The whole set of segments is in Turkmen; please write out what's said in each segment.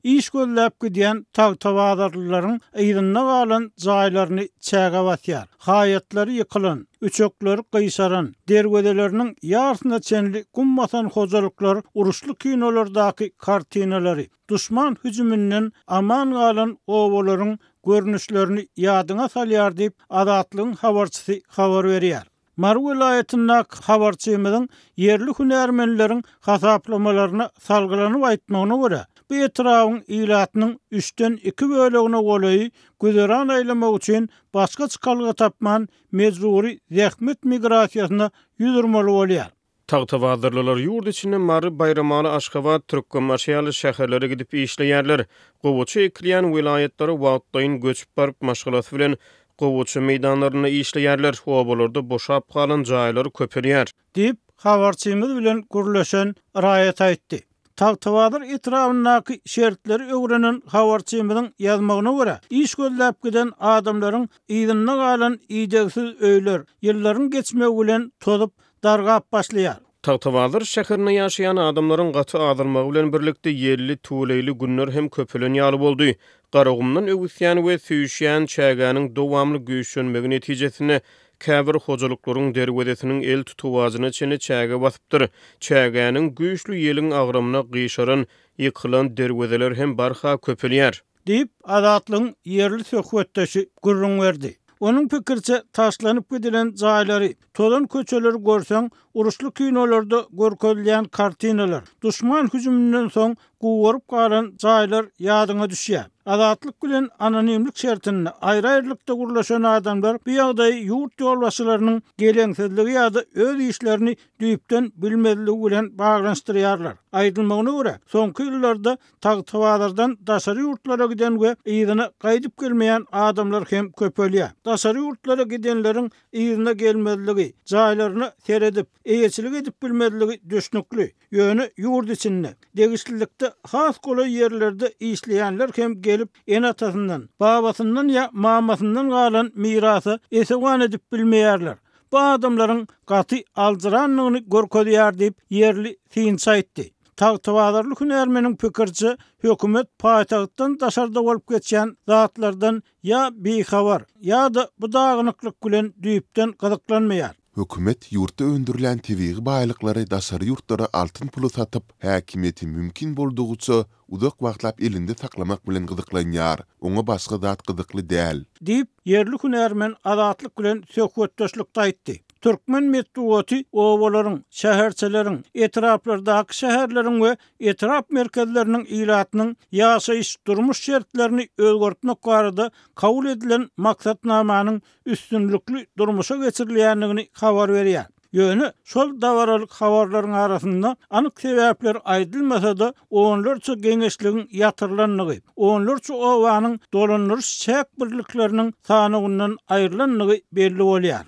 Iş gözläp gidýän tagtabazarlylaryň yzynda galan jaýlaryny çäge basýar. Haýatlary ýykylan, üçekleri gyşaran, derwezeleriniň ýarsyna çenli gum basan hojalyklar uruşly kinolardaky kartinalary, duşman hüjüminden aman galan obalaryň görnüşlerini ýadyňa salýar diýip, Azatlygyň habarçysy habar berýär. Mary welaýatyndaky habarçymyzyň ýerli hünärmenleriň hasaplamalaryna salgylanyp aýtmagyna görä, bu etrabyň ilatynyň üçden iki bölegine golaýy güzeran aýlamak üçin başga çykalga tapman, mejbury zähmet migrasiýasyna ýüz urmaly bolýar. Tagtabazarlylar ýurt içinde Mary, Baýramaly, Aşgabat, Türkmenbaşy ýaly şäherlere gidip işleýärler. Gowaça ekilýän welaýatlara wagtlaýyn göçüp baryp, maşgalasy bilen gowaça meýdanlarynda işleýärler. Obalarda boşap galan jaýlar köpelýär. Diýip, habarçymyz bilen gürleşen raýat aýtdy. Tagtabazar etrabyndaky şertleri öwrenen habarçymyzyň ýazmagyna görä, iş gözläp giden adamlaryň yzynda galan idegsiz öýler, ýyllaryň geçmegi bilen tozup, dargap başlaýar. Tagtabazar şäherinde ýaşaýan adamlaryň gaty azalmagy bilen birlikde ýelli, tüweleýli günler hem köpelen ýaly boldy. Garagumdan öwüsýän we süýşýän çägäniň dowamly güýçlenmegi netijesinde käbir hojalyklaryň derwezesiniň el tutawajyna çenli çäge basypdyr. Çägäniň güýçli ýeliň agramyna gyşaran, ýykylan derwezeler hem barha köpelýär. Diýip, Azatlygyň ýerli söhbetdeşi gürrüň berdi. Onuň pikiriçe, taşlanyp gidilen jaýlary, tozan köçeleri görseň, uruşly kinolarda görkezilýän kartinalar, duşman hüjüminden soň gugaryp galan jaýlar ýadyňa düşýär. Azatlyk bilen anonimlik şertinde aýry-aýrylykda gürleşen adamlar bu ýagdaýy ýurt ýolbaşçylarynyň geleňsizligi ýa-da öz işlerini düýpden bilmezligi bilen baglanyşdyrýarlar. Aýdylmagyna görä, soňky ýyllarda Tagtabazardan daşary ýurtlara giden we yzyna gaýdyp gelmeýän adamlar hem köpelýär. Daşary ýurtlara gidenleriň yzyna gelmezligi, jaýlaryna seredip, eýeçilik edip bilmezligi düşnükli. Ýöne ýurt içinde, degişlilikde has golaý ýerlerde işleýänler hem gelip, ene-atasyndan, babasyndan ýa mamasyndan galan mirasa esewan edip bilmeýärler. Bu adamlaryň gaty aljyrandygyny görkezýär diýip, ýerli synçy aýtdy. Tagtabazarly hünärmeniň pikiriçe, hökümet paýtagtdan daşarda bolup geçýän zatlardan ýa bihabar, ýa-da bu dagynyklyk bilen düýpden gyzyklanmaýar. Hökümet ýurtda öndürilýän tebigy baýlyklary daşary ýurtlara altyn pula satyp, häkimiýeti mümkin boldugyça uzak wagtlap elinde saklamak bilen gyzyklanýar. Oňa başga zat gyzykly däl. Diýip, ýerli hünärmen Azatlyk bilen söhbetdeşlikde aýtdy. Türkmen metbugaty obalaryň, şäherçeleriň, etraplardaky şäherleriň we etrap merkezleriniň ilatynyň ýaşaýyş-durmuş şertlerini özgertmek barada kabul edilen maksatnamanyň üstünlikli durmuşa geçirilýändigini habar berýär. Ýöne şol dabaralyk habarlaryň arasynda anyk sebäpler aýdylmasa-da, onlarça geňeşligiň ýatyrylandygy, onlarça obanyň dolandyryş-çäk birlikleriniň sanawyndan aýrylandygy belli bolýar.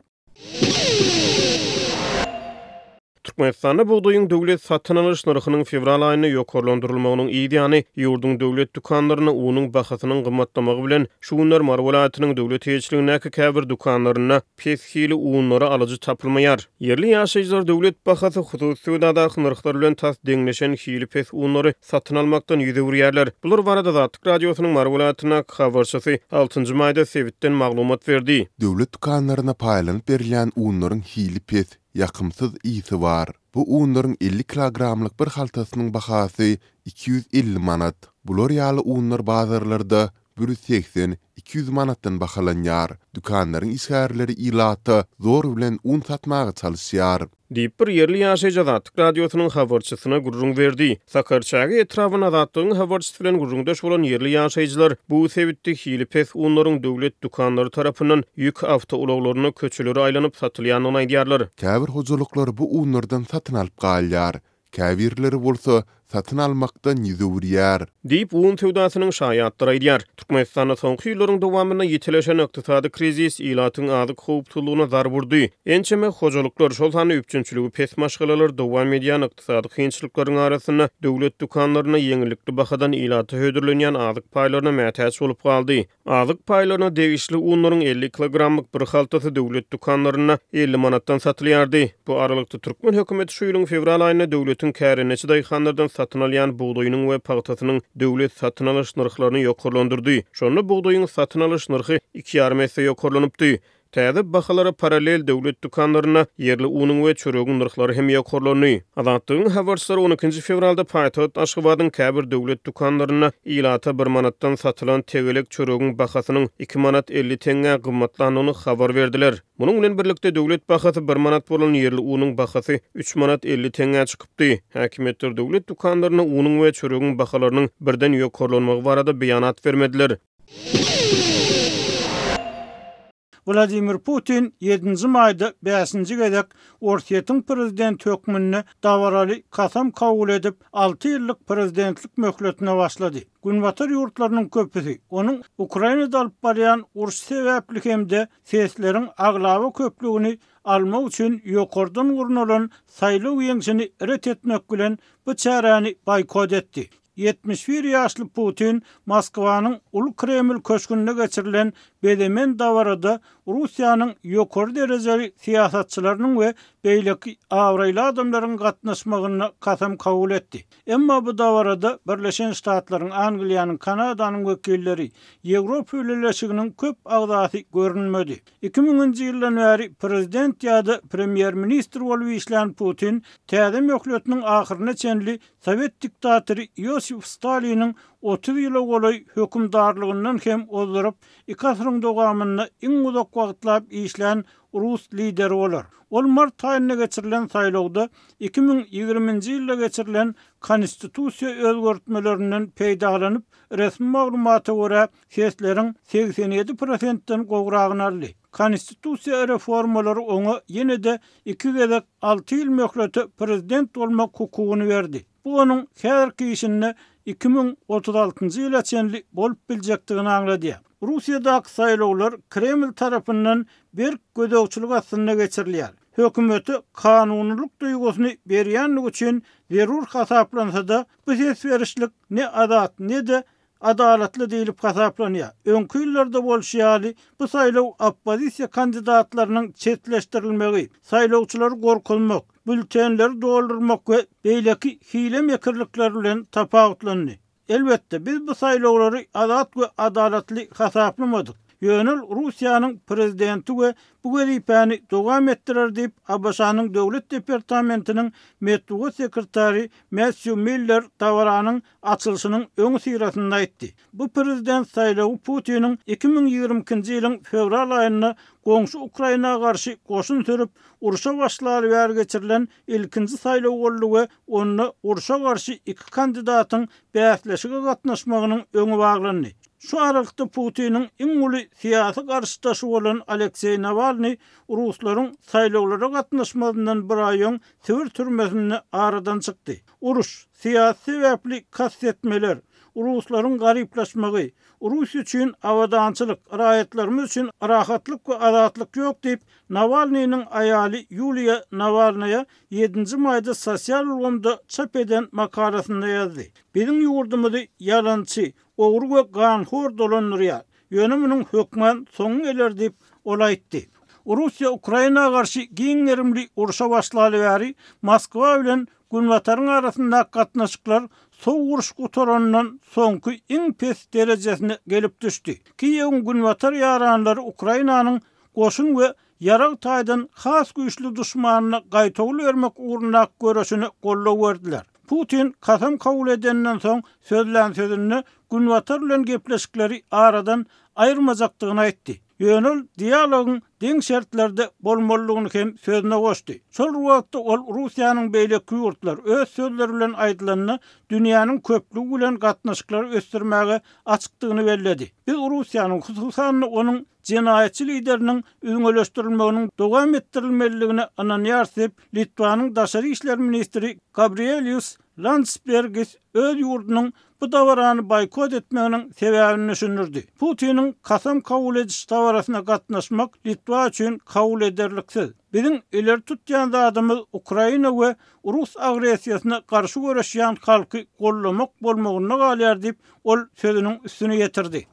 Türkmenistanda bugdaýyň döwlet satyn alyş nyrhynyň fewral aýynda ýokarlandyrylmagynyň yz ýany, ýurduň döwlet dükanlarynda unuň bahasynyň gymmatlamagy bilen, şu günler Mary welaýatynyň döwlet eýeçiligindäki käbir dükanlarynda pes hili unlara alyjy tapylmaýar. Ýerli ýaşaýjylar döwlet bahasy hususy söwdadaky nyrhlar bilen tas deňleşen hili pes unlary satyn almakdan ýüz öwürýärler. Bular barada Azatlyk Radiosynyň Mary welaýatyndaky habarçysy altynjy maýda sebitden maglumat berdi. Döwlet dükanlaryna paýlanyp berilýän unlaryň hili pes, ýakymsyz ysy bar. Bu unlaryň 50 kilogramlyk bir haltasynyň bahasy 250 manat. Bular ýaly unlar bazarlarda 180, 200 manatdan bahalanýar. Dükanlaryň işgärleri ilata zor bilen un satmaga çalyşýar. Diýip, bir ýerli ýaşaýjy Azatlyk Radiosynyň habarçysyna gürrüň berdi. Sakarçäge etrabynda Azatlygyň habarçysy bilen gürrüňdeş bolan ýerli ýaşaýjylar bu sebitde hili pes unlaryň döwlet dükanlary tarapyndan ýük awtoulaglarynda köçelere aýlanyp satylýandygyny aýdýarlar. Käbir hojalyklar bu unlardan satyn alyp galýar. Käbirleri bolsa satyn almakdan ýüz öwürýär. Diýip, un söwdasynyň şaýatlary aýdýar. Türkmenistanda soňky ýyllaryň dowamynda ýitileşen ykdysady krizis ilatyň azyk howpsuzlygyna zarb urdy. Ençeme hojalyklar, şol sanda üpjünçiligi pes maşgalalar dowam edýän ykdysady kynçylyklaryň arasynda döwlet dükanlarynda ýeňillikli bahadan ilata hödürlenýän azyk paýlaryna mätäç bolup galdy. Azyk paýlaryna degişli unlaryň 50 kilogramlyk bir haltasy döwlet dükanlarynda 50 manatdan satylýardy. Bu aralykda, türkmen hökümeti şu ýylyň fewral aýynda döwletiň kärendeçi daýhanlardan. satyn alýan bugdaýynyň we pagtasynyň döwlet satyn alyş nyrhlaryny ýokarlandyrdy. Şonda bugdaýyň satyn alyş nyrhy iki ýarym esse ýokarlanypdy. Täze bahalara parallel döwlet dükanlarynda ýerli unuň we çöregiň nyrhlary hem ýokarlandy. Azatlygyň habarçylary on ikinji fewralda paýtagt Aşgabadyň käbir döwlet dükanlarynda ilata bir manatdan satylan tegelek çöregiň bahasynyň iki manat 50 teňňä gymmatlandygyny habar berdiler. Munuň bilen birlikde, döwlet bahasy bir manat bolan ýerli unuň bahasy üç manat 50 teňňä çykypdy. Häkimiýetler döwlet dükanlarynda unuň we çöregiň bahalarynyň birden ýokarlanmagy barada beýanat bermediler. Wladimir Putin ýedinji maýda bäşinji gezek Orsýetiň prezidenti hökmünde dabaraly kasam kabul edip, alty ýyllyk prezidentlik möhletine başlady. Günbatar ýurtlarynyň köpüsi onuň Ukrainada alyp barýan urşy sebäpli hem-de sesleriň aglaba köplügini almak üçin ýokardan gurnalan saýlaw ýeňşini ret etmek bilen bu çäräni boýkot etdi. 71 ýaşly Putin Moskwanyň Uly Kreml köşgünde geçirilen bezemen dabarada Russiýanyň ýokary derejeli syýasatçylarynyň we beýleki abraýly adamlaryň gatnaşmagynda kasam kabul etdi. Emma bu dabarada Birleşen Ştatlaryň, Angliýanyň, Kanadanyň wekilleri, Ýewropa Bileleşiginiň köp agzasy görünmedi. Iki müňünji ýyldan bäri prezident ýa-da premýer-ministr bolup işlän Putin täze möhletiniň ahyryna çenli Sowet diktatory Iosif Staliniň 30 ýyla golaý hökümdarlygyndan hem ozduryp, iki asyryň dowamynda iň uzak wagtlap işlän rus lideri bolar. Ol mart aýynda geçirilen saýlawda 2020-nji ýylda geçirilen konstitusiýa özgertmelerinden peýdalanyp, resmi maglumata görä, sesleriň 87 prosentden gowragyny aldy. Konstitusiýa reformalary oňa ýene-de iki gezek alty ýyl möhlete prezident bolmak hukugyny berdi. Bu onuň häzirki işinde 2036-njy ýyla çenli bolup biljekdigini aňladýar. Russiýadaky saýlawlar Kreml tarapyndan berk gözegçilik astynda geçirilýär. Hökümete kanunylyk duýgusyny berýändigi üçin zerur hasaplansa-da, bu ses berişlik ne azat, ne-de adalatly diýlip hasaplanýar. Öňki ýyllarda bolşy ýaly, bu saýlaw oppozisiýa kandidatlarynyň çetleşdirilmegi, saýlawçylary gorkuzmak, býulletenleri doldurmak we beýleki hile-mekirlikler bilen tapawutlandy. Elbetde, biz bu saýlawlary azat we adalatly hasaplamadyk. Ýöne ol Russiýanyň prezidenti we bu wezipäni dowam etdirer diýip, ABŞ-nyň Döwlet departamentiniň metbugat sekretary Mätýu Miller dabaranyň açylyşynyň öňüsyrasynda aýtdy. Bu prezident saýlawy Putiniň 2022-nji ýylyň fewral aýynda goňşy Ukraina garşy goşun sürüp, urşa başlaly bäri geçirilen ilkinji saýlaw boldy we onda urşa garşy iki kandidatyň bäsleşige gatnaşmagynyň öňi baglandy. Şu aralykda Putiniň iň uly syýasy garşydaşy bolan Alekseý Nawalnyý ruslaryň saýlawlara gatnaşmazyndan bir aý öň Sibir türmesinde aradan çykdy. Uruş, syýasy sebäpli kast etmeler, ruslaryň garyplaşmagy, Russiýa üçin abadançylyk, raýatlarymyz üçin rahatlyk we azatlyk ýok diýip, Nawalnynyň aýaly Ýuliýa Nawalnaýa ýedinji maýda sosial ulgamda çap eden makalasynda ýazdy. Biziň ýurdumyzy ýalançy, ogry we ganhor dolandyrýar. Ýöne munuň hökman soňy geler diýip, ol aýtdy. Russiýa Ukraina garşy giň gerimli urşa başlaly bäri Moskwa bilen Günbataryň arasyndaky gatnaşyklar Sowuk uruş gutarandan soňky iň pes derejesine gelip düşdi. Kiýewiň günbatar ýaranlary Ukrainanyň goşun we ýarag taýdan has güýçli duşmanyna gaýtawul bermek ugrundaky göreşine goldaw berdiler. Putin kasam kabul edenden soň sözlän sözünde Günbatar bilen gepleşikleri aradan aýyrmajakdygyny aýtdy. Ýöne ol dialogyň deň şertlerde bolmalydygyny hem sözüne goşdy. Şol bir wagtda ol Russiýanyň beýleki ýurtlar, öz sözleri bilen aýdylanda, dünýäniň köplügi bilen gatnaşyklary ösdürmäge açykdygyny belledi. Biz Russiýanyň, hususan-da, onuň jenaýatçy lideriniň üzňeleşdirilmeginiň dowam etdirilmelidigine ynanýarys diýip, Litwanyň daşary işler ministri Gabrielius Landsbergis öz ýurdunyň bu dabarany boýkot etmeginiň sebäbini düşündirdi. Putiniň kasam kabul ediş dabarasyna gatnaşmak Litwa üçin kabul ederliksiz. Biziň ileri tutýan zadymyz Ukraina we rus agressiýasyna garşy göreşýän halky goldamak bolmagynda galýar diýip, ol sözüniň üstüni ýetirdi.